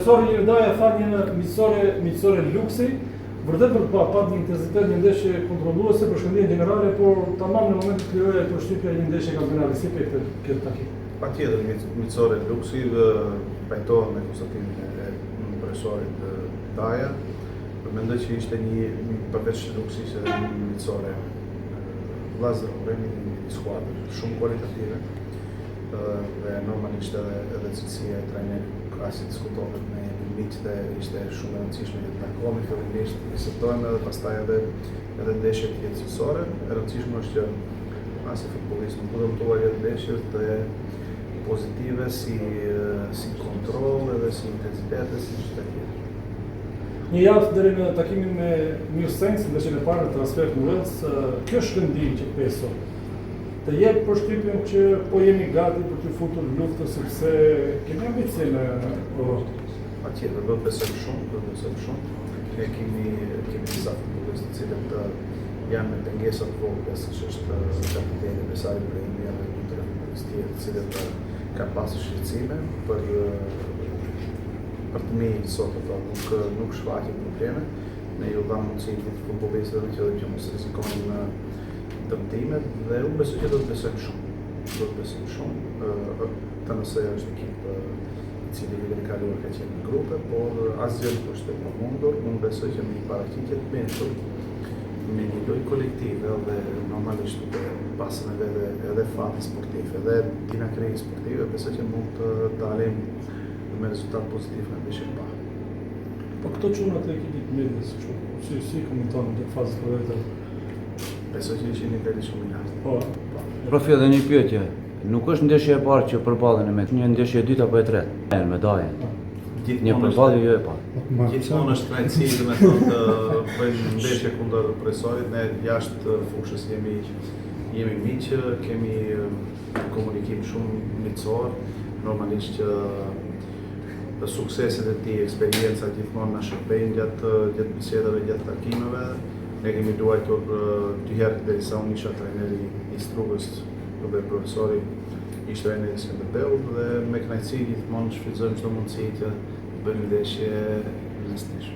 Profesori Ilir Daja tha një miqësore, miqësore luksi, vërtet për të parë, pat një intensitet, një ndeshje kontrolluese për Shkëndijën gjenerale, por tamam në momentin të krijoi përshtypja një ndeshje kampionati, si pe këtë këtë takim. Patjetër, miqësore luksi dhe pajtohem me konstatimin e profesorit Daja. Mendoj që ishte një përveç luksi ishte edhe një miqësore vëllazërore, një, një skuadër shumë kualitative dhe normalisht edhe edhe cilësia e trajnerit nuk as që diskutohet me miq dhe ishte shumë e rëndësishme që të takohemi fillimisht, bisedojmë edhe pastaj edhe edhe ndeshja të jetë cilësore. E rëndësishme është që asnjë futbollist nuk u dëmtua gjatë ndeshjes dhe pozitive si si kontroll edhe si intensitet dhe si gjithçka tjetër. Një javë deri në takimin me New Saints, ndeshjen e parë në transfertë në Wales, kjo Shkëndijë që pe sot. Të jep përshtypjen që po jemi gati për t'u futur në luftë sepse kemi ambicie në Europë. Patjetër, do të besojmë shumë, do të besojmë shumë. Ne kemi kemi disa futbollistë të cilët janë me pengesa të vogla, siç është kapiteni Besar Ibrahimi edhe dy tre futbollistë tjerë të cilët kanë pasur shqetësime për për të mirë sot ato nuk nuk shfaqin probleme. Ne ju dhamë mundësinë gjithë futbollistëve me qëllim që mos rrezikonin dëmtimet dhe unë besoj që do të besojmë shumë. Do të besojmë shumë. TNS është ekip i cili vitin e kaluar ka qenë në grupe, por asgjë nuk është e pamundur. Unë besoj që me një paraqitje të mençur, me një lojë kolektive dhe normalisht duke pasur me vete edhe fati sportiv, edhe dinakëri sportive, besoj që mund të dalim me rezultat pozitiv nga ndeshja e parë. Po këto çunat e ekipit medias, kështu, si si komenton gjatë fazës përgatitore? Besoj që ishin niveli shumë i lartë. Po, po. Profi edhe një pyetje. Nuk është ndeshja e parë që përballeni me një ndeshje e dytë apo e tretë? Me Dajën. Një përballje jo e parë. Gjithmonë është kënaqësi, domethënë të bëjmë ndeshje kundër profesorit, ne jashtë fushës jemi jemi miq, kemi komunikim shumë miqësor, normalisht që sukseset e tij, eksperienca gjithmonë na shërbejnë gjatë gjatë bisedave, gjatë takimeve. Ne kemi luajtur dy herë derisa unë isha trajneri i Strugës dhe profesori ishte trajneri i Skënderbeut dhe me kënaqësi gjithmonë shfrytëzojmë çdo mundësi që të bëjmë ndeshje mes nesh.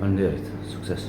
Faleminderit, sukses.